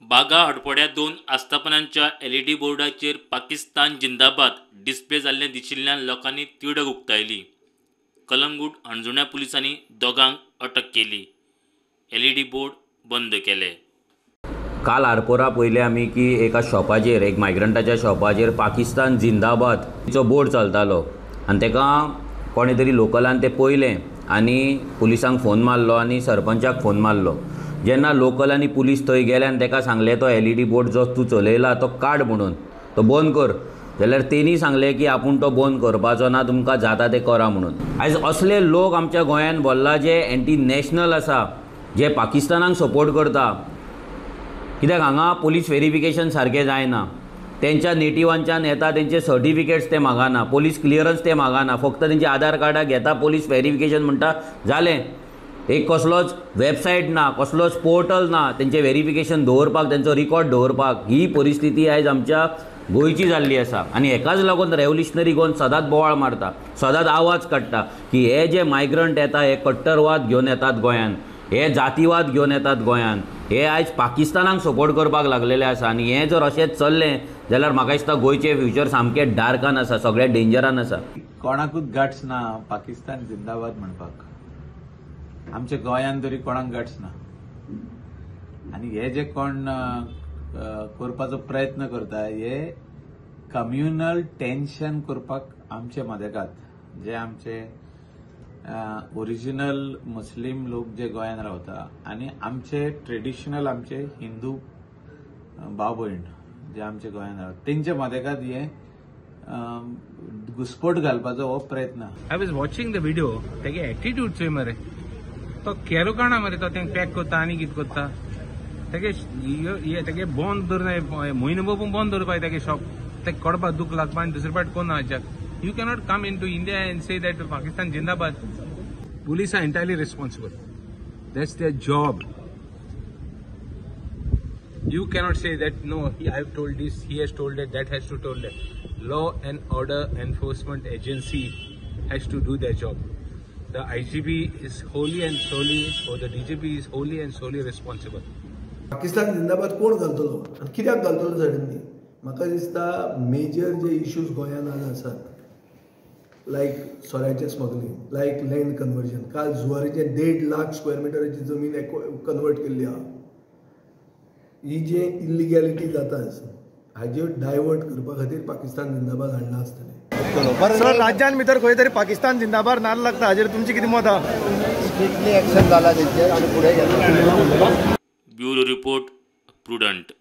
बागा हडफड्या दोन आस्थापनांच्या एलईडी बोर्डाचेर पाकिस्तान जिंदाबाद डिस्प्ले जाल्लें दिशिल्ल्यान लोकांनी तिडक उक्तायली. कलंगूट हणजुण्या पुलिसांनी दोगांक अटक केली. एलईडी बोर्ड बंद केले. काल आरपोरा पयले आमी की एका शॉपाचेर, एक मायग्रंटाच्या शॉपाचेर पाकिस्तान जिंदाबाद चो बोर्ड चलतालो आनी तेका कोणे तरी लोकलान ते पयलें आनी पुलिसांक फोन मारलो आनी सरपंचाक फोन मारलो. जेन्ना लोकल आनी पुलीस थंय गेले आनी तेका सांगलें तो एलईडी बोर्ड जो तूं चलयला तो काड म्हणून, तो बंद कर, जाल्यार तेणी सांगलें की आपूण तो बंद करपाचो ना, तुमकां जाता तें करा म्हणून. आयज असले लोक आमच्या गोंयांत भरला जे एंटी नॅशनल आसा, जे पाकिस्तानाक सपोर्ट करता. कित्याक हांगा पोलीस वेरिफिकेशन सारकें जायना, तेंच्या नेटिवांच्यान येता तेंचे सर्टिफिकेट्स ते मागना, पोलीस क्लियरन्स ते मागना, फक्त तेंचे आधार कार्डां घेता, पोलीस वेरिफिकेशन म्हणटा जालें. एक कसलोच वेबसायट ना, कसलोच पोर्टल ना तेंचें वेरिफिकेशन दवरपाक, तेंचो रिकॉर्ड दवरपाक. ही परिस्थिती आयज आमच्या गोंयची जाल्ली आसा आनी हेकाच लागून रेवोल्युशनरी गोवन सदांच बोवाळ मारता, सदांच आवाज काडटा की हे जे मायग्रंट येता हे कट्टरवाद घेवन येतात गोंयांत, हे जातीवाद घेवन येतात गोंयांत, हे आयज पाकिस्तानाक सपोर्ट करपाक लागलेले आसा. आनी हें जर अशेंच चल्लें जाल्यार म्हाका दिसता गोंयचें फ्युचर सामकें डार्कान आसा, सगळें डेंजरान आसा. कोणाकूच गट्स ना पाकिस्तान जिंदाबाद म्हणपाक, आमच्या गोंयांत तरी कोणाक गट्स ना. आनी हे जे कोण करपाचो प्रयत्न करता हे कम्युनल टेन्शन करपाक आमचे मदेकात, जे आमचे ओरिजिनल मुस्लीम लोक जे गोंयांत रावता आनी आमचे ट्रेडिशनल आमचे हिंदू भाव भयण जे आमचे गोंयांत रावता तेंच्या मदेकात हे घुस्पट घालपाचो हो प्रयत्न. I was watching the video, तेगे एटिट्यूड चोय मरे, तो केरो काणा मरे, तो तेंक पॅक करता आनी कितें करता, तेगे तेगे बंद दवरना, म्हयनो भर बंद दवरपाक तेगे शॉप, तेका कडपा दूख लागपा आनी दुसरे पाट कोण हाच्याक. You cannot come into India and say that Pakistan Jindabad. Police are entirely responsible. That's their job. You cannot say that no, I have told this, he has told that, that has to told that. Law and Order Enforcement Agency has to do their job. The IGP is wholly and solely, or the DGP is wholly and solely responsible. Pakistan Zindabad कोण घालतलो आनी कित्याक घालतलो suddenly? म्हाका दिसता major जे issues गोंयांत आज आसात, लायक सोऱ्याचें स्मगलींग, लायक लँड कन्वर्जन, काल जुवारीचें 1.5 लाख स्क्वेअर मिटराची जमीन कन्वर्ट केल्ली आहा, ही जे इलिगॅलिटी जाता हाजेर डायवर्ट करपा खातीर पाकिस्तान जिंदाबाद हाडलां आसतलें. सर, राज्यान भितर खंय तरी पाकिस्तान जिंदाबाद नार लागता, हाजेर तुमची कितें मत आहा? स्ट्रिक्टली एक्शन जाला तेंचेर आनी फुडें गेला. Bureau report, Prudent.